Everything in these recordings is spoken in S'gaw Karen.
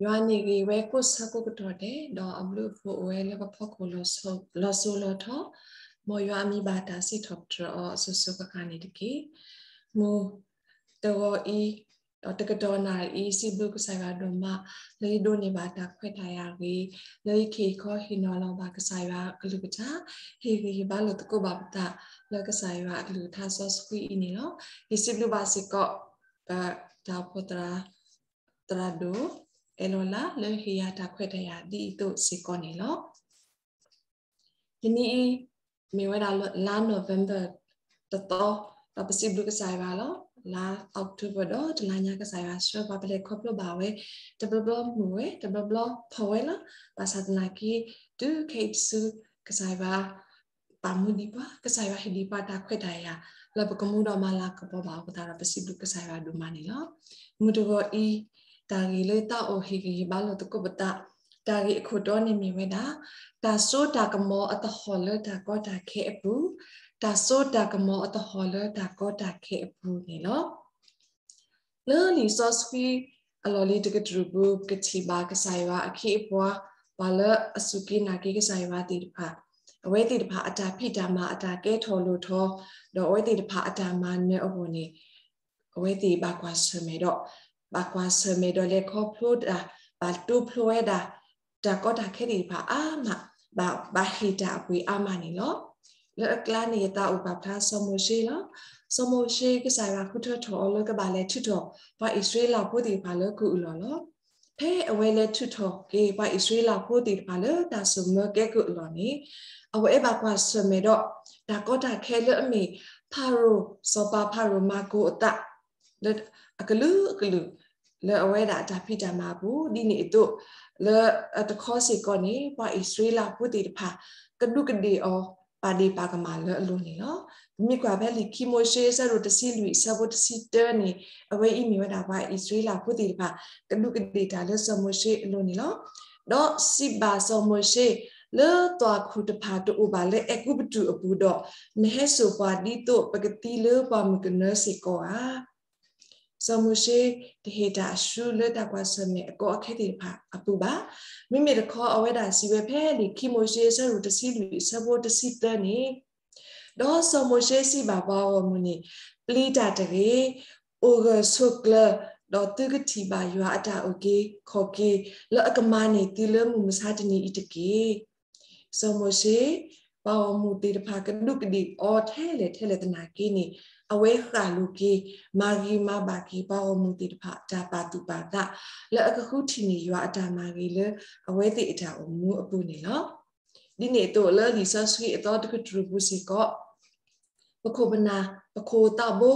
ယွၤန့ၣ်ဂ့ၤဝဲကိးဆၢကိးကတီၢ်ဒဲး, ဒီးအဘျုးအဖှိၣ်အိၣ်ဝဲလၢပဖီခိၣ်လီၤစိၤလီၤထီ, မ်ယွၤအမံၤဘၣ်တၢ်စံးထီၣ်ပတြၢၤအီၤအစိၤစိၤဃၣ်ဃၣ်န့ၣ်တက့ၢ်. မုၢ်တဂီၤအံၤ, ဒီးတကတီၢ်နၣ်ရံၣ်အံၤ စံးဘျုးကစၢ်ယွၤဒိၣ်မး, လၢယဒိးန့ၢ်ဘၣ်တၢ်ခွဲးတၢ်ယာ်ဂ့ၤ, လၢယကဟ့ၣ်ခီဟ့ၣ်နီၤလီၤဘၣ်ကစၢ်ယွၤအကလုၢ်ကထါ, ဟ့ၣ်ဂံၢ်ဟ့ၣ်ဘါလိာ်သကိးဘၣ်ပသး လၢကစၢ်ယွၤအကလုၢ်ကထါစီဆှံအံၤန့ၣ်လီၤ. ယစံးဘျုးဘၣ်စ့ၢ်ကီး တၢ်အိၣ်ဖှိၣ်သရၣ်, သရၣ်ဒိၣ် အဲၣ်လီၤလါ လၢဟ့ၣ်ယၤတၢ်ခွဲးတၢ်ယာ်ဒ်အံၤသိးစ့ၢ်ကီးန့ၣ်လီၤ. တနံၤအံၤ မ့ၢ်ဝဲဒၣ်လါ November တသီ, ဒီးပစံးဘျုးကစၢ်ယွၤလီၤ. လါ October ဒီးတလါညါ ကစၢ်ယွၤဆှၢပှၤ ပလဲၤခီဖျိဘၣ်ဝဲ, တဘျီဘျီမုာ်ဝဲ, တဘျီဘျီဖှီၣ်ဝဲလီၤ. ဘၣ်ဆၣ်သနာ်က့ တုၤခဲအံၤတစု ကစၢ်ယွၤ ပာ်မူဒံးပှၤ, ကစၢ်ယွၤဟ့ၣ်ဒံးပှၤတၢ်ခွဲးတၢ်ယာ် လၢပကမူဒီးမၤလၤကပီၤဘၣ်အဃိသတးဒီး ပစံးဘျုးကစၢ်ယွၤဒိၣ်မးန့ၣ်လီၤ. မုၢ်တဂီၤအံၤ တၢ်ဂ့ၢ်လၢတၢ်အိၣ်ဟ့ၣ်ဂံၢ်ဟ့ၣ်ဘါလိာ်သကိးပသး, တၢ်ဂ့ၢ်အခိၣ်တီန့ၣ်မ့ၢ်ဝဲဒၣ် တၢ်စိတၢ်ကမီၤအသဟီၣ်လၢတၢ်ကီတၢ်ခဲအပူၤ, တၢ်စိတၢ်ကမီၤအသဟီၣ်လၢတၢ်ကီတၢ်ခဲအပူၤန့ၣ်လီၤ. လၢလံာ်စီဆှံအလီၢ်လံၤတကတြူၢ်ပူၤ ပကထံၣ်ဘၣ်ကစၢ်ယွၤအခ့အပှၤ, ပှၤလၢအစူၢ်က့ၤနာ်က့ၤကစၢ်ယွၤသ့ၣ်တဖၣ်, အဝဲသ့ၣ်တဖၣ်အတၢ်ဖံးတၢ်မၤ အတၢ်ကဲထီၣ်လိာ်ထီၣ်, ဒီးအဝဲသ့ၣ်တဖၣ်အတၢ်မၤနၢၤအဂီၢ်န့ၣ် အဝဲသ့ၣ်ဘၣ်ကွၢ်ဆၢၣ်မဲာ်ဒီး, ဘၣ်ကွၢ်ဆၢၣ်မဲာ်ဒီးလဲၤခီဖျိတၢ်, ဘၣ်တိဖျိဝဲဒၣ် တၢ်ကီတၢ်ခဲသ့ၣ်တဖၣ်အါမး, ဘၣ်, ဘၣ်ဟ့ၣ်တၢ်အပှ့ၤအါမးန့ၣ်လီၤ. လၢအကျါန့ၣ် ယသးအိၣ်ပာ်ဖျါစီၤမိၤၡ့လီၤ. စီၤမိၤၡ့ ကစၢ်ယွၤဃုထၢထီၣ်အီၤလၢကဘၣ်လဲၤထုးထီၣ် ပှၤအံၣ်စရ့လးဖိသ့ၣ်တဖၣ်လၢကုၢ်အလီၢ်လီၤ. ဖဲအဝဲလဲၤထုးထီၣ်က့ၤ ပှၤအံၣ်စရ့လးဖိသ့ၣ်တဖၣ်လၢတၢ်စိာ်မၢကဲကုၢ်အလီၢ်န့ၣ်, အဝဲဘၣ်ကွၢ်ဆၢၣ်မဲာ်ဒီး တၢ်ကီတၢ်ခဲလၢအမ့ၢ် ဖၤရိၤ, စီၤပၤဖၤရိၤမၤကိၤအသး လၢအကလုာ်ကလုာ် လၢအဝဲဒၣ်အတၢ်ဖံးတၢ်မၤအပူၤ, ဒ်န့ၣ်အသိး လၢတခီစ့ၢ်ကီးန့ၣ် ပှၤအံၣ်စရ့လးဖိသ့ၣ်တဖၣ် ကဒူးကဒ့ၣ်အီၤ ပာ်ဒ့ၣ်ပာ်ကမၣ်လၢအလိၤန့ၣ်လီၤ. ပမ့ၢ်ကွၢ်ဖဲလံာ်ခံမိၤၡ့ အဆၢဒိၣ်တဆံလွံၢ် အဆၢဖိတဆံတၢန့ၣ်, အဝဲအံၤမ့ၢ်ဝဲဒၣ်ပှၤအံၣ်စရ့လးဖိသ့ၣ်တဖၣ် ကဒူးကဒ့ၣ်တၢ်လၢစီၤမိၤၡ့အလိၤန့ၣ်လီၤ. ဒီးစံးဘၣ်စီၤမိၤၡ့, လၢသွၣ်ခိၣ်တဖၣ်တအိၣ်ဘၣ်လၢအဲၤကူပတူးအပူၤဒီး, နဟဲစိာ်ပှၤဒ်သိးပကသံလၢပှၢ်မုၢ်ကနၢစ့ၢ်ကီးဧါ. စီၤမိၤၡ့ တဟ့ၣ်တၢ်အရှုံးလၢတၢ်ကွၢ်ဆၢၣ်မဲာ်အကီအခဲသ့ၣ်တဖၣ်အပူၤဘၣ်. မ့မ့ၢ်တခီ အဝဲဒၣ်စံးဝဲဖဲလံာ်ခံမိၤၡ့ အဆၢဒိၣ်တဆံလွံၢ် အဆၢဖိတဆံသၢန့ၣ်, ဒီးစီၤမိၤၡ့စံးဘၣ်ပှၤဂီၢ်မုၢ်န့ၣ်, ပျံၤတၢ်တဂ့ၤ, အိၣ်ဂၢၢ်ဆိးကျၢၤ, ဒီးသုကထံၣ်ဘၣ်ယွၤအတၢ်အုၣ်က့ၤခီၣ်က့ၤ လၢအကမၤန့ၢ်သုလၢမုၢ်မဆါတနံၤအံၤတက့ၢ်. စီၤမိၤၡ့ ပှၤဂီၢ်မုၢ်သ့ၣ်တဖၣ်ကဒူးကဒ့ၣ်အီၤထဲလဲၣ်ထဲလဲၣ်သနာ်က့န့ၣ်, အဝဲဃၣ်လိၤက့ၤ မၤဂ့ၤမၤဘၣ်က့ၤ ပှၤဂီၢ်မုၢ်သ့ၣ်တဖၣ်အတၢ်ပာ်သူၣ်ပာ်သး လၢအကဃုထံၣ်န့ၢ်ယွၤအတၢ်မၤဂ့ၤလၢအဝဲသ့ၣ်အတၢ်အိၣ်မူအပူၤန့ၣ်လီၤ. ဒ်န့ၣ်အသိးလၢလံာ်စီဆှံအသီတကတြူၢ်ပူၤစ့ၢ်ကီး ပခိၣ်ပနၢ် ပခိၣ်သးဘိ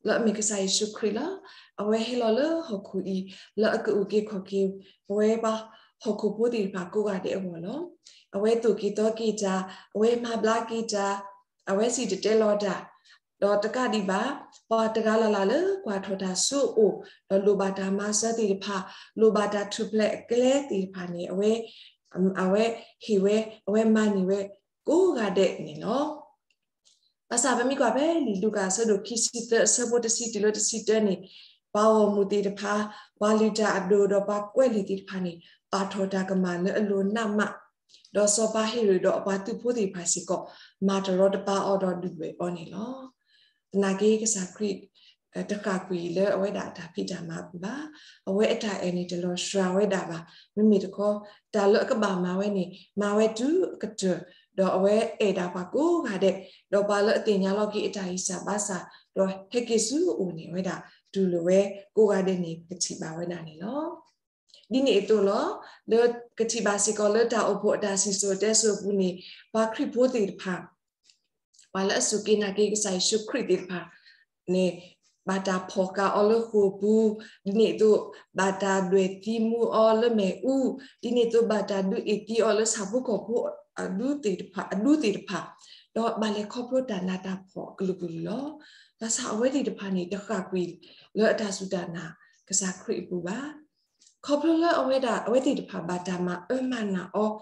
လၢအမ့ၢ်ကစၢ်ယ့ၣ်ၡူးခရံာ်လီၤ. အဝဲဟဲလီၤလၢဟီၣ်ခိၣ်အံၤ လၢအကအိၣ်က့ၤခီၣ်က့ၤ ပဝဲပှၤဟီၣ်ခိၣ်ဖိသ့ၣ်တဖၣ်ကိးဂၤဒဲးအဂီၢ်လီၤ. အဝဲသိၣ်က့ၤသီက့ၤတၢ်, အဝဲမၤဘျါက့ၤတၢ်, အဝဲစံၣ်တဲၤတဲလီၤတၢ်, ဒီးတကးဒံးဘၣ် ပှၤတဂၤလၢ်လၢ်လၢကွၢ်ထီၣ်တၢ်စိအအိၣ်, ဒီးလိၣ်ဘၣ်တၢ်မၤစၢၤသ့ၣ်တဖၣ်, လိၣ်ဘၣ်တၢ်ထူၣ်ဖျဲးအကျဲသ့ၣ်တဖၣ်န့ၣ် အဝဲ, အဝဲဟ့ၣ်ဝဲ, အဝဲမၤန့ၢ်ဝဲကိးဂၤဒဲးန့ၣ်လီၤ. ဘၣ်ဆၣ်ပမ့ၢ်ကွၢ်ဖဲလံာ်လူၤကၣ်အဆၢဒိၣ်ခံဆံသၢ အဆၢဖိတဆံတုၤလၢတဆံတၢန့ၣ်, ပှၤဂီၢ်မုၢ်သ့ၣ်တဖၣ်, ပှၤလုၢ်တၢ်အဒိၣ်ဒီးပှၤကွဲးလံာ်သ့ၣ်တဖၣ်န့ၣ် ပာ်ထီၣ်တၢ်ကမၣ်လၢအလိၤနးမး, ဒီးစီၤပၤဟ့ရိၣ်ဒီးအပှၤသုးဖိသ့ၣ်တဖၣ်စ့ၢ်ကီး မၤတရီတပါအီၤဒီးဒုၣ်ဒွဲၣ်အီၤန့ၣ်လီၤ. သနာ်က့ကစၢ်ခရံာ် တဃၣ်ကွံာ်လၢအဝဲဒၣ်အတၢ်ဖံးတၢ်မၤအပူၤဘၣ်. အဝဲအတၢ်အဲၣ်န့ၣ်တလီၤစှၤဝဲဒၣ်ဘၣ်. မ့မ့ၢ်တခီ တၢ်လၢအကဘၣ်မၤဝဲန့ၣ် မၤဝဲတုၤအကတၢၢ်, ဒီးအဝဲအဲၣ်ဒၣ်ပှၤကိးဂၤဒဲး, ဒီးပှၤလၢအသ့ၣ်ညါလီၤက့ၤအတၢ်ဂံၢ်စၢ်ဘါစၢ်, ဒီးဟဲက့ၤဆူအအိၣ်န့ၣ် အဝဲဒၣ်တူၢ်လိာ်ဝဲကိးဂၤဒဲးန့ၣ် ပကထံၣ်ဘၣ်ဝဲဒၣ်န့ၣ်လီၤ. ဒ်န့ၣ်အသိးလီၤ, လၢကထံၣ်ဘၣ်စ့ၢ်ကီးလၢတၢ်အိၣ်ဖှိၣ်အတၢ်စံၣ်စိၤတဲစိၤအပူၤန့ၣ်, ပှၤခရံာ်ဖိသ့ၣ်တဖၣ် ပှၤလၢအစူၢ်က့ၤနာ်က့ၤကစၢ်ယ့ၣ်ၡူးခရံာ်သ့ၣ်တဖၣ်န့ၣ် ဘၣ်တၢ်ဖီၣ်ဃာ်အီၤလၢဃိာ်ပူၤ, ဒ်န့ၣ်အသိး ဘၣ်တၢ်ဒွဲၣ်သံမူအီၤလၢမ့ၣ်အူ, ဒ်န့ၣ်အသိး ဘၣ်တၢ်ဒုးအ့ၣ်သံအီၤလၢဆၣ်ဖိကီၢ်ဖိအဒူသ့ၣ်တဖၣ်, အဒူသ့ၣ်တဖၣ်, ဒီးဘၣ်လဲၤခီဖျိတၢ်နးတၢ်ဖှီၣ်အကလုာ်ကလုာ်လီၤ. ဘၣ်ဆၣ်အဝဲသ့ၣ်တဖၣ်န့ၣ် တဃၣ်ကွံာ်လၢအတၢ်စူၢ်တၢ်နာ်ကစၢ်ခရံာ်အပူၤဘၣ်. ခီဖျိလၢအဝဲဒၣ် အဝဲသ့ၣ်တဖၣ်ဘၣ်တၢ်မၤအၢမၤနးအီၤ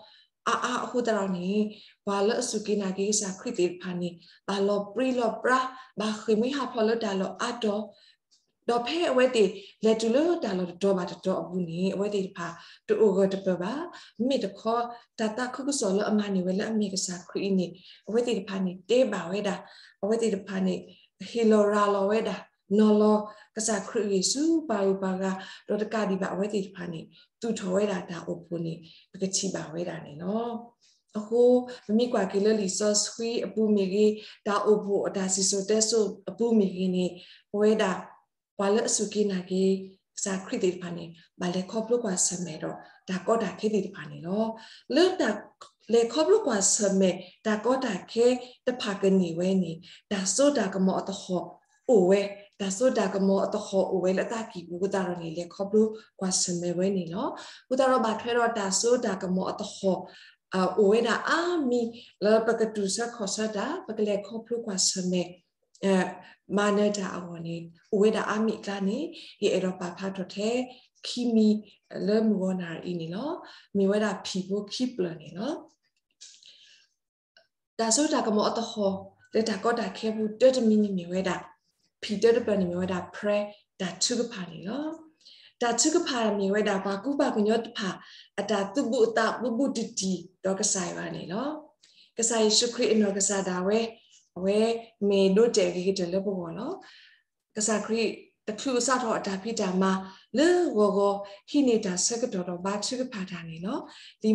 အါအါအဃိသတးန့ၣ်, ပှၤလၢအစူၢ်က့ၤနာ်က့ၤကစၢ်ခရံာ်သ့ၣ်တဖၣ်န့ၣ် ဘၣ်လီၤပြံလီၤပြါ, ဘၣ်ဃ့ၢ်မှံဟးဖျိးလၢတၢ်လီၢ်အါတီၤ, ဒီးဖဲအဝဲသ့ၣ်လဲၤတုၤလၢတၢ်လီၢ်တတီၤဘၣ်တတီၤအပူၤန့ၣ် အဝဲသ့ၣ်တဖၣ်တအိၣ်ဂၢၢ်တပၢၢ်ဘၣ်. မ့မ့ၢ်တခီ တၢ်သးခုကစီၣ်လၢအမၤန့ၢ်ဝဲလၢအမ့ၢ်ကစၢ်ခရံာ်အံၤန့ၣ် အဝဲသ့ၣ်တဖၣ်န့ၣ် တဲဘၣ်ဝဲဒၣ်, အဝဲသ့ၣ်တဖၣ်န့ၣ် ဟ့ၣ်လီၤရၤလီၤဝဲဒၣ် နီၤလီၤကစၢ်ခရံာ်အဂ့ၢ်ဆူပှၤဂုၤပှၤဂၤ, ဒီးတကးဒံးဘၣ်အဝဲသ့ၣ်တဖၣ်န့ၣ် သူၣ်ထီၣ်ဝဲဒၣ်တၢ်အိၣ်ဖှိၣ်န့ၣ် ပကထံၣ်ဘၣ်ဝဲဒၣ်န့ၣ်လီၤ. အဃိ ပမ့ၢ်ကွၢ်က့ၤလၢလံာ်စီဆှံအပူၤမ့ၢ်ဂ့ၤ, တၢ်အိၣ်ဖှိၣ်အတၢ်စံၣ်စိၤတဲစိၤအပူၤမ့ၢ်ဂ့ၤန့ၣ် ပဝဲဒၣ် ပှၤလၢအစူၢ်က့ၤနာ်က့ၤ ကစၢ်ခရံာ်သ့ၣ်တဖၣ်န့ၣ် ဘၣ်လဲၤခီဖျိကွၢ်ဆၢၣ်မဲာ်ဒီးတၢ်ကီတၢ်ခဲသ့ၣ်တဖၣ်န့ၣ်လီၤ. လၢတၢ်လဲၤခီဖျိကွၢ်ဆၢၣ်မဲာ် တၢ်ကီတၢ်ခဲတဖၣ်ကန့ၢ်ဝဲန့ၣ် တၢ်စိတၢ်ကမီၤအသဟီၣ်အိၣ်ဝဲ, တၢ်စိတၢ်ကမီၤအသဟီၣ်အိၣ်ဝဲလၢအသးကံၢ်ပူၤအဃိသတးဒီးန့ၣ် လဲၤခီဖျိကွၢ်ဆၢၣ်မဲာ်ဝဲန့ၣ်လီၤ. အဃိသတးဒီးဘၣ်ထွဲဒီးတၢ်စိတၢ်ကမီၤအသဟီၣ် အိၣ်ဝဲဒၣ်အါမံၤ လၢပကတူၢ်ဆၢခီၣ်ဆၢတၢ်, ပကလဲၤခီဖျိကွၢ်ဆၢၣ်မဲာ် မၤနၢၤတၢ်အဂီၢ်န့ၣ် အိၣ်ဝဲဒၣ်အါမံၤအကျါန့ၣ် ယအဲၣ်ဒိးပာ်ဖျါထီၣ်ထဲခံမံၤလၢမုၢ်ဂီၤနၣ်ရံၣ်အံၤန့ၣ်လီၤ. မ့ၢ်ဝဲဒၣ်ဖံၣ်ဖိခံဖျၢၣ်န့ၣ်လီၤ. တၢ်စိတၢ်ကမီၤအသဟီၣ် လၢတၢ်ကီတၢ်ခဲပူၤ တၢတမံၤန့ၣ်မ့ၢ်ဝဲဒၣ်, ဖံၣ်တၢတဖျၢၣ်န့ၣ်မ့ၢ်ဝဲဒၣ် prayer တၢ်ထုကဖၣ်န့ၣ်လီၤ. တၢ်ထုကဖၣ်မ့ၢ်ဝဲဒၣ် ပှၤကူပှၤကညီတဖၣ် အတၢ်သူၣ်ဘူးအသးဘူးဘူးတံၢ်တံၢ်ဒီးကစၢ်ယွၤန့ၣ်လီၤ. ကစၢ်ယ့ၣ်ၡူးခရံာ်အနီၢ်ကစၢ်ဒၣ်ဝဲ အဝဲမ့ၢ်ဒိတဲာ်ဂ့ၤကတၢၢ်လၢပဂီၢ်လီၤ. ကစၢ်ခရံာ်တချုးအစးထီၣ်အတၢ်ဖံးတၢ်မၤလၢဂီၤဂီၤ ဟံးန့ၢ်တၢ်ဆၢကတီၢ်ဒီးဘါထုကဖၣ်တၢ်န့ၣ်လီၤ. လံာ်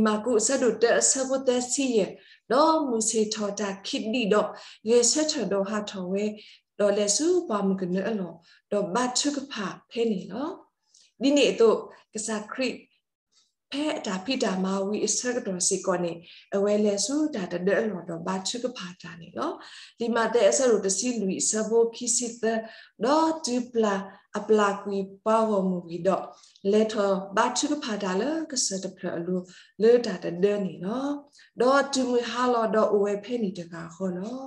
မၢ်ကူးအဆၢဒိၣ်တၢအဆၢဖိသၢဆံယဲၢ်, ဒီးမုၢ်ဆ့ၣ်ထီၣ်တၢ်ခံးဒံးဒီး ဂဲၤဆၢထၢၣ်ဒီးဟးထီၣ်ဝဲ, ဒီးလဲၤဆူပှၢ်မုၢ်ကနၢအလီၢ်, ဒီးဘါထုကဖၣ်ဖဲန့ၣ်လီၤ. ဒ်န့ၣ်အသိး ကစၢ်ခရံာ် ဖဲအတၢ်ဖံးတၢ်မၤဝံၤအဆၢကတီၢ်စ့ၢ်ကီးန့ၣ် အဝဲလဲၤဆူတၢ်တဒၢအလီၢ်ဒီးဘါထုကဖၣ်တၢ်န့ၣ်လီၤ. လံာ်မးသဲအဆၢဒိၣ်တဆံလွံၢ်အဆၢဖိခံဆံသၢ, ဒီးတုၤပျၢ်အပျၢ်ကွံာ်ပှၤဂီၢ်မုၢ်ဝံၤဒီး လဲၤထီၣ်ဘါထုကဖၣ်တၢ်လၢကစၢၢ်တဖျၢၣ်အလိၤ လၢတၢ်တဒၢန့ၣ်လီၤ. ဒီးတုၤမုၢ်ဟါလီၤဒီးအိၣ်ဝဲဖဲန့ၣ်တဂၤဃီလီၤ.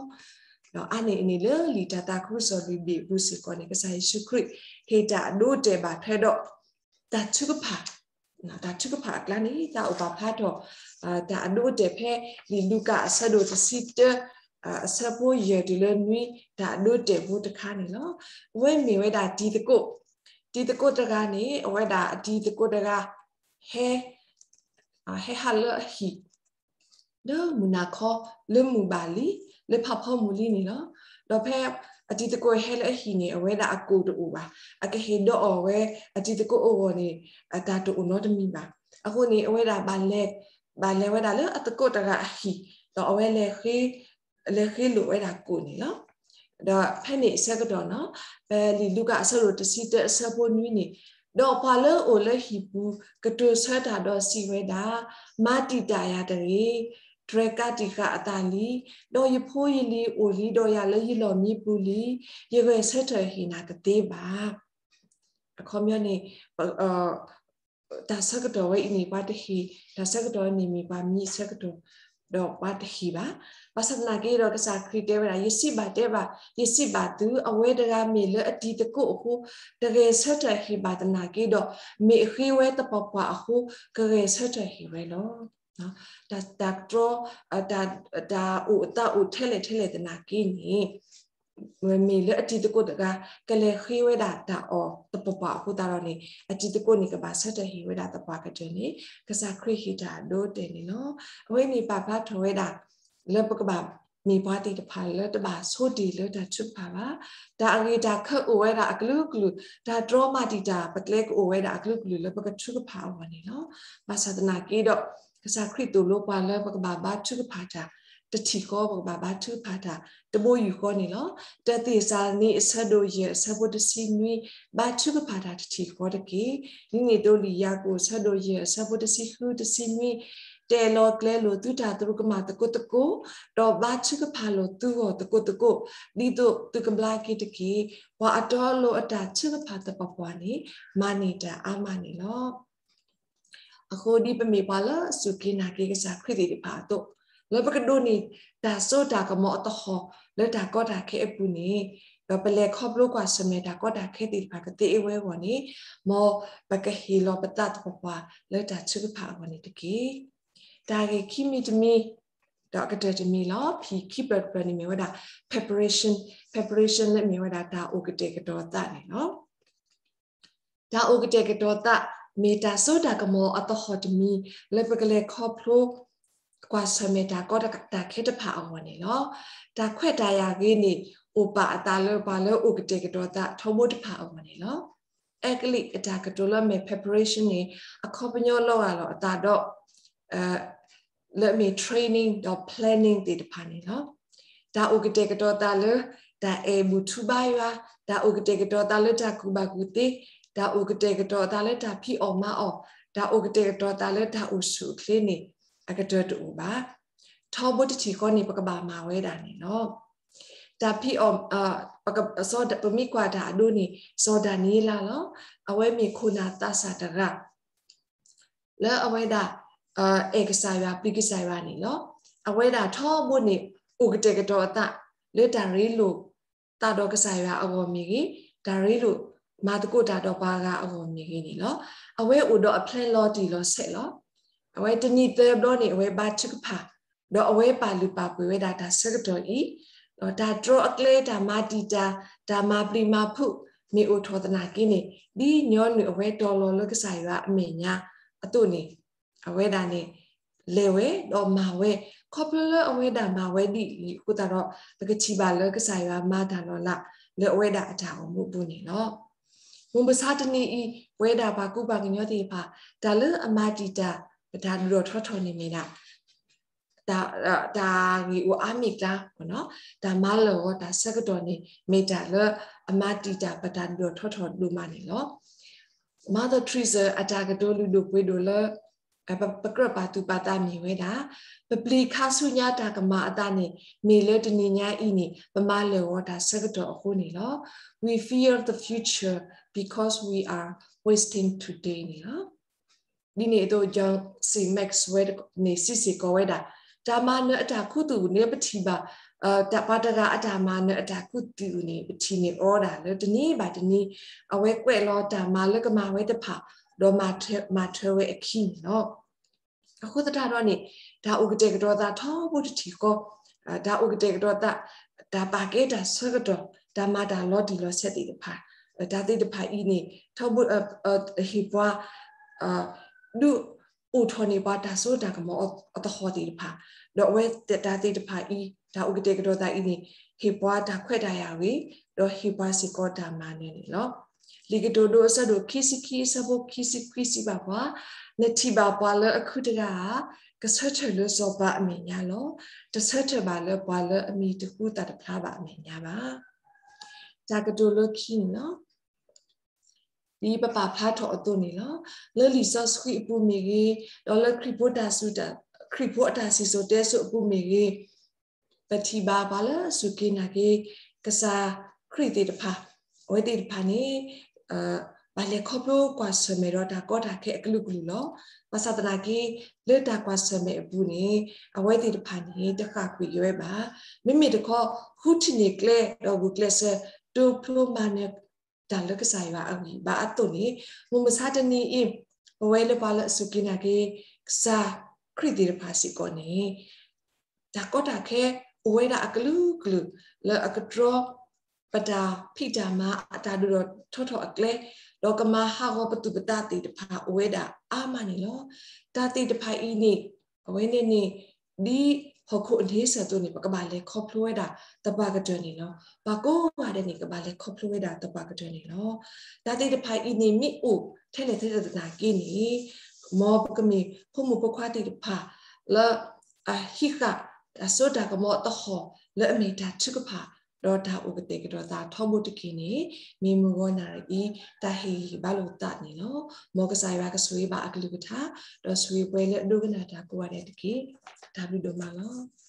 ဒီးအါန့ၢ်အန့ၣ်လၢလံာ်တၢ်သးခုကစီၣ်လွံၢ်ဘ့ၣ်အပူၤစ့ၢ်ကီးန့ၣ် ကစၢ်ယ့ၣ်ၡူးခရံာ် ဟ့ၣ်တၢ်အဒိအတဲာ်ဘၣ်ထွဲဒီး တၢ်ထုကဖၣ်, တၢ်ထုကဖၣ်အကျါန့ၣ် သးအိၣ်ပာ်ဖျါထီၣ် တၢ်အဒိအတဲာ်ဖဲ လံာ်လူၤကၣ်အဆၢဒိၣ်တဆံတၢ အဆၢဖိယဲၢ်တုၤလၢနွံ တၢ်အဒိအတဲာ်ဖိတခါန့ၣ်လီၤ. အဝဲမ့ၢ်ဝဲဒၣ်တံၤသကိး, တံၤသကိးတဂၤန့ၣ် အဝဲဒၣ်အတံၤသကိးတဂၤ ဟဲ ဟဲဟးလၢအဟံၣ် လၢမုၢ်နၤခီ လၢမုၢ်ဘၣ်လံ, လၢဖးဖီမုၢ်လံန့ၣ်လီၤ. ဒီးဖဲအတံၤသကိးဟဲလၢအဟံၣ်န့ၣ် အဝဲဒၣ်အကိၣ်တအိၣ်ဘၣ်. အကဟ့ၣ်ဒီးအီၤဝဲ အတံၤသကိးအဂီၢ်န့ၣ် တၢ်တအိၣ်နီတမံၤဘၣ်. အဃိန့ၣ် အဝဲဒၣ်ဘၣ်လဲၤ, ဘၣ်လဲၤဝဲဒၣ်လၢအသကိးတဂၤအဟံၣ်, ဒီးအဝဲလဲၤ လဲၤဃ့လိာ်ဝဲဒၣ်ကိၣ်န့ၣ်လီၤ. ဒီးဖဲန့ၣ်အဆၢကတီၢ်နီၤ, ပလံာ်လူၤကၣ်အဆၢဒိၣ်တဆံတၢအဆၢဖိနွံန့ၣ်, ဒီးပှၤလၢအအိၣ်လၢဟံၣ်ပူၤ ကတိၤဆၢတၢ်ဒီးစံးဝဲဒၣ်, မၤတံာ်တာ်ယၤတဂ့ၤ, တြဲၤကးတံာ်ဃာ်အသးလံ, ဒီးယဖိယလံၤအိၣ်လံဒီးယၤလၢယလီၢ်မံပူၤလံ, ယဂဲၤဆၢထၢၣ်ဟ့ၣ်နၤတသ့ဘၣ်. အခီပညီန့ၣ် တၢ်ဆၢကတီၢ်ဝဲအံၤန့ၣ် ပှၤတဟ့ၣ်, တၢ်ဆၢကတီၢ်န့ၣ်မ့ၢ်ပှၤမံအဆၢကတီၢ်, ဒီးပှၤတဟ့ၣ်ဘၣ်. ဘၣ်ဆၣ်သနာ်က့ဒီး ကစၢ်ခရံာ်တဲဝဲဒၣ်, ယစံးဘၣ်တဲဘၣ်, ယစံးဘၣ်သု, အဝဲတဂၤမ့ၢ်လၢအတံၤသကိးအဃိ တဂဲၤဆၢထၢၣ်ဟ့ၣ်ဘၣ်သနာ်က့ဒီး, မ့ၢ်အဃ့ဝဲသပှၢ်ပှၢ်အဃိ ကဂဲၤဆၢထၢၣ်ဟ့ၣ်ဝဲလီၤ. တၢ်, တၢ်တြီ, တၢ်, တၢ်အိၣ်အသးအိၣ်ထဲလဲၣ်ထဲလဲၣ်သနာ်က့န့ၣ် မ့မ့ၢ်လၢအတံၤသကိးတဂၤ ကလဲၤဃ့ဝဲဒၣ်တၢ်အီၣ်သပှၢ်ပှၢ်အဃိသတးဒီးန့ၣ် အတံၤသကိးန့ၣ် ကဘၣ်ဆၢထၢၣ်ဟ့ၣ်ဝဲဒၣ်သပှၢ်ကတၢၢ်န့ၣ် ကစၢ်ခရံာ်ဟ့ၣ်တၢ်အဒိအတဲာ်န့ၣ်လီၤ. အဝဲန့ၣ်ပာ်ဖျါထီၣ်ဝဲဒၣ် လၢပကဘၣ်မ့ၢ်ပှၤသ့ၣ်တဖၣ်လၢတဘၣ်ဆိတ့ၢ်လၢတၢ်ထုကဖၣ်ဘၣ်. တၢ်အဂ့ၢ်တၢ်ခၢအိၣ်ဝဲဒၣ်အကလုာ်ကလုာ်, တၢ်တြီမၤတံာ်တာ်ပကျဲကအိၣ်ဝဲဒၣ်အကလုာ်ကလုာ်လၢပကထုကဖၣ်အဂီၢ်န့ၣ်လီၤ. ဘၣ်ဆၣ်သနာ်က့ဒီး ကစၢ်ခရံာ်သိၣ်လိပှၤလၢပကဘၣ်ဘါထုကဖၣ်တၢ် တထံၣ်ဃီ, ပကဘၣ်ဘါထုကဖၣ်တၢ် တဘိယူၢ်ဃီန့ၣ်လီၤ. တၢသ့းစၤလနံအဆၢဒိၣ်ယဲၢ်အဆၢဖိတဆံနွံ, ဘါထုကဖၣ်တၢ်တထံၣ်ဃီတက့ၢ်. ဒ်န့ၣ်အသိးလံာ်ယၤကိာ်အဆၢဒိၣ်ယဲၢ်အဆၢဖိတဆံဃုတဆံနွံ, တဲလီၤကျဲလိာ်သုတၢ်သရူးကမၣ်သကိးသကိး, ဒီးဘါထုကဖၣ်လိာ်သုဂီၢ်သကိးသကိး, ဒ်သိးသုကဘျါက့ၤတက့ၢ်. ပှၤအတီအလိၤအတၢ်ထုကဖၣ်သပှၢ်ပှၢ်န့ၣ် မၤန့ၢ်တၢ်အါမးန့ၣ်လီၤ. အဃိဒ်ပမ့ၢ်ပှၤလၢအစူၢ်က့ၤနာ်က့ၤကစၢ်ခရံာ်သ့ၣ်တဖၣ်အသိး, လၢပကဒိးန့ၢ်တၢ်စိတၢ်ကမီၤအသဟီၣ်လၢတၢ်ကီတၢ်ခဲအပူၤန့ၣ်, ဒီးပလဲၤခီဖျိကွၢ်ဆၢၣ်မဲာ်တၢ်ကီတၢ်ခဲသ့ၣ်တဖၣ်ကသ့အဝဲအဂီၢ်န့ၣ်, မ်ပကဟ့ၣ်လီၤပသးသပှၢ်ပှၢ်လၢတၢ်ထုကဖၣ်အဂီၢ်န့ၣ်တက့ၢ်. တၢ်ဂ့ၢ်ခံမံၤတမံၤ, ဒီးအကတၢၢ်တမံၤလီၤ. ဖံၣ်ခံဖျၢၣ်တဖျၢၣ်န့ၣ်မ့ၢ်ဝဲဒၣ် preparation, preparation လၢမ့ၢ်ဝဲဒၣ်တၢ်အိၣ်ကတဲာ်ကတီၤသးန့ၣ်လီၤ. တၢ်အိၣ်ကတဲာ်ကတီၤသး မ့ၢ်တၢ်စိတၢ်ကမီၤအသဟီၣ်တမံၤ လၢပကလဲၤခီဖျိ ကွၢ်ဆၢၣ်မဲာ်တၢ်ကီတၢ်ခဲတဖၣ်အဂီၢ်န့ၣ်လီၤ. တၢ်ခွဲးတၢ်ယာ်ဂ့ၤန့ၣ် အိၣ်ပာ်အသးလၢပှၤလၢအိၣ်ကတဲာ်ကတီၤသးထီဘိတဖၣ်အဂီၢ်န့ၣ်လီၤ. အဲကလံးအတၢ်ကတိၤလၢအမ့ၢ် preparation န့ၣ် အခီပညီလီၤဂာ်လီၤအသးဒီး လၢအမ့ၢ် training ဒီး planning သ့ၣ်တဖၣ်န့ၣ်လီၤ. တၢ်အိၣ်ကတဲာ်ကတီၤသးလၢ တၢ်အဲၣ်ဘူၣ်ထူဘါယွၤ, တၢ်အိၣ်ကတဲာ်ကတီၤသးလၢတၢ်ကူၣ်ဘၣ်ကူၣ်သ့, တၢ်အိၣ်ကတဲာ်ကတီၤသးလၢတၢ်ဖံးအီၣ်မၤအီၣ်, တၢ်အိၣ်ကတဲာ်ကတီၤသးလၢတၢ်အိၣ်ဆူၣ်အိၣ်ချ့န့ၣ် အကတၢၢ်တအိၣ်ဘၣ်. ထီဘိတထံၣ်ဃီန့ၣ် ပကဘၣ်မၤဝဲဒၣ်န့ၣ်လီၤ. တၢ်ဖံးအီၣ် ပမ့ၢ်ကွၢ်တၢ်အဒိန့ၣ် စီၤဒၤနံးယ့လးလီၤ. အဝဲမ့ၢ်ခိၣ်နၢ်သးစၢ်တဂၤ လၢအဝဲဒၣ် အဲၣ်ကစၢ်ယွၤ ပျံၤကစၢ်ယွၤန့ၣ်လီၤ. အဝဲဒၣ်ထီဘိန့ၣ် အိၣ်ကတဲာ်ကတီၤအသး လၢတၢ်ရ့လိာ်သးဒီးကစၢ်ယွၤအဂီၢ်မ့ၢ်ဂ့ၤ, တၢ်ရ့လိာ်မၤသကိးတၢ်ဒီးပှၤဂၤအဂီၢ်မ့ၢ်ဂ့ၤန့ၣ်လီၤ. အဝဲအိၣ်ဒီးအ plan လီၤတံၢ်လီၤဆဲးလီၤ. အဝဲတနံၤသၢဘျီန့ၣ် အဝဲဘါထုကဖၣ် ဒီးအဝဲပာ်လုၢ်ပာ်ပှ့ၤဝဲဒၣ်တၢ်ဆၢကတီၢ်အံၤ, ဒီးတၢ်တြီအကျဲ တၢ်မၤတံာ်တာ် တၢ်မၤပျံၤမၤဖုး မ့ၢ်အိၣ်ထီၣ်သနာ်က့န့ၣ် ဒ်ညီနုၢ်အဝဲတီၤလီၤလၢကစၢ်ယွၤအမဲာ်ညါအသိးန့ၣ် အဝဲဒၣ်န့ၣ် လဲၤဝဲဒီးမၤဝဲ, ခီဖျိလၢအဝဲဒၣ်မၤဝဲဒ်အံၤအဃိသတးဒီး ပကထံၣ်ဘၣ်လၢကစၢ်ယွၤမၤတၢ်လီၤလး လၢအဝဲဒၣ်အတၢ်အိၣ်မူအပူၤန့ၣ်လီၤ. မုၢ်မဆါတနံၤအံၤ ပဝဲဒၣ်ပှၤကူပှၤကညီသ့ၣ်တဖၣ် တၢ်လၢအမၤတံာ်တာ် ပတၢ်ဒုးထီၣ်ထီထီၣ်န့ၣ်မ့ၢ်ဒၣ် တၢ်ဂ့ၢ်အိၣ်အါမ့ၢ်ကျါ, တၢ်မၤလၢာ်ဂီၤတၢ်ဆၢကတီၢ်န့ၣ် မ့ၢ်တၢ်လၢအမၤတံာ်တာ်ပတၢ်ဒုးထီၣ်ထီထီၣ်ဒိၣ်မးန့ၣ်လီၤ. Mother Teresa အတၢ်ကတိၤလုၢ်ဒိၣ်ပှ့ၤဒိၣ်လၢ ပကြၢးပာ်သူၣ်ပာ်သးမ့ၢ်ဝဲဒၣ် ပပျံၤခါဆူညါတၢ်ကမၤအသးန့ၣ် မ့ၢ်လၢတနံၤညါအံၤန့ၣ် ပမၤလၢာ်ဂီၤတၢ်ဆၢကတီၢ်အဃိန့ၣ်လီၤ. We fear the future because we are wasting today န့ၣ်လီၤ. ဒ်န့ၣ်အသိး John C Maxwell န့ၣ် စံးစ့ၢ်ကီးဝဲဒၣ် တၢ်မၤနၢၤအတၢ်ခူသူၣ်န့ၣ် ပထံၣ်ဘၣ် ပှၤတဂၤအတၢ်မၤနၢၤအတၢ်ခူသူၣ်န့ၣ် ပထံၣ်န့ၢ်အီၤဒၣ်လၢတနံၤဘၣ်တနံၤ အဝဲကွဲးလီၤတၢ်မၤလၢကမၤဝဲတဖၣ် ဒီးမၤထွဲဝဲအခံန့ၣ်လီၤ. အဃိသတးဒီးန့ၣ် တၢ်အိၣ်ကတဲာ်ကတီၤသးထီဘိတထံၣ်ဃီ, တၢ်အိၣ်ကတဲာ်ကတီၤသး, တၢ်ပာ်ကဲတၢ်ဆၢကတီၢ်, တၢ်မၤတၢ်လီၤတံၢ်လီၤဆဲးသ့ၣ်တဖၣ်, တၢ်သ့ၣ်တဖၣ်အံၤန့ၣ် ထီဘိ ဟ့ၣ်ပှၤ ဒုးအိၣ်ထီၣ်န့ၢ်ပှၤတၢ်စိတၢ်ကမီၤအသဟီၣ်သ့ၣ်တဖၣ်, ဒီးအဝဲတၢ်သ့ၣ်တဖၣ်အံၤ တၢ်အိၣ်ကတဲာ်ကတီၤသးအံၤန့ၣ် ဟ့ၣ်ပှၤတၢ်ခွဲးတၢ်ယာ်ဂ့ၤ, ဒီးဟ့ၣ်ပှၤစ့ၢ်ကီးတၢ်မၤနၢၤန့ၣ်လီၤ. လံာ်ကတိၤဒိအဆၢဒိၣ်ခံဆံခံအဆၢဖိခံဆံခွံစံးဘၣ်ပှၤ, နထံၣ်ဘၣ်ပှၤလၢအခုတဂၤဧၢ, ကဆၢထၢၣ်လၢစီၤပၤအမဲာ်ညါလီၤ. တဆၢထၢၣ်ဘၣ်လၢပှၤလၢအမံၤတဟူသၣ်တဖျါဘၣ်အမဲာ်ညါဘၣ်. တၢ်ကတိၤလၢခံန့ၣ်လီၤ. ဒ်ပပာ်ဖျါထီၣ်အသိးန့ၣ်လီၤ. လၢလံာ်စီဆှံအပူၤမ့ၢ်ဂ့ၤ, ဒီးလၢခရံာ်ဖိတၢ်စူၢ်တၢ်, ခရံာ်ဖိအတၢ်စံၣ်စိၤတဲစိၤအပူၤမ့ၢ်ဂ့ၤ, ပထံၣ်ဘၣ်ပှၤလၢအစူၢ်က့ၤနာ်က့ၤ ကစၢ်ခရံာ်သ့ၣ်တဖၣ်, အဝဲသ့ၣ်တဖၣ်န့ၣ် ဘၣ်လဲၤခီဖျိကွၢ်ဆၢၣ်မဲာ်ဒီးတၢ်ကီတၢ်ခဲအကလုာ်ကလုာ်လီၤ. ဘၣ်ဆၣ်သနာ်က့ လၢတၢ်ကွၢ်ဆၢၣ်မဲာ်အပူၤန့ၣ် အဝဲသ့ၣ်တဖၣ်န့ၣ် တဃၣ်ကွံာ်ဝဲဘၣ်. မ့မ့ၢ်တခီ ဃုထံၣ်န့ၢ်ကျဲဒီးဂုာ်ကျဲးစၢး တိဖျိမၤနၢၤတၢ်လၢကစၢ်ယွၤအဂံၢ်ဘါအသိးန့ၣ် မုၢ်မဆါတနံၤအံၤ ပဝဲလၢပှၤလၢအစူၢ်က့ၤနာ်က့ၤ ကစၢ်ခရံာ်သ့ၣ်တဖၣ်စ့ၢ်ကီးန့ၣ် တၢ်ကီတၢ်ခဲအိၣ်ဝဲဒၣ်အကလုာ်ကလုာ် လၢအကတြီ ပတၢ်ဖံးတၢ်မၤအတၢ်ဒုးထီၣ်ထီထီၣ်အကျဲ, ဒီးကမၤဟးဂီၤပသူၣ်ပသးသ့ၣ်တဖၣ်အိၣ်ဝဲဒၣ်အါမးန့ၣ်လီၤ. တၢ်သ့ၣ်တဖၣ်အံၤန့ၣ် အဝဲန့ၣ်န့ၣ် ဒ်ဟီၣ်ခိၣ်အန့ဆၢၣ်အသိးန့ၣ် ပကဘၣ်လဲၤခီဖျိဝဲဒၣ်သပှၢ်ကတၢၢ်န့ၣ်လီၤ. ပှၤကိးဂၤဒဲးန့ၣ် ကဘၣ်လဲၤခီဖျိဝဲဒၣ်သပှၢ်ကတၢၢ်န့ၣ်လီၤ. တၢ်သ့ၣ်တဖၣ်အံၤန့ၣ် မ့ၢ်အိၣ်ထဲလဲၣ်ထဲလဲၣ်သနာ်က့န့ၣ် မ်ပကမ့ၢ်ဖိမုၣ်ဖိခွါသ့ၣ်တဖၣ် လၢအဟံးဃာ်တၢ်စိတၢ်ကမီၤအသဟီၣ် လၢအမ့ၢ်တၢ်ထုကဖၣ် ဒီးတၢ်အိၣ်ကတဲာ်ကတီၤသးထီဘိတက့ၢ်န့ၣ် မ့ၢ်မုၢ်ဂီၤနၣ်ရံၣ်အံၤ တၢ်ဟ့ၣ်ဂံၢ်ဟ့ၣ်ဘါလိာ်သးန့ၣ်လီၤ. မ်ကစၢ်ယွၤကဆိၣ်ဂ့ၤဘၣ်အကလုၢ်ကထါ ဒီးဆိၣ်ဂ့ၤပှၤလၢအဒိကနၣ်တၢ်ကိးဂၤဒဲးတက့ၢ်. တၢ်ဘျုးဒိၣ်မးလီၤ.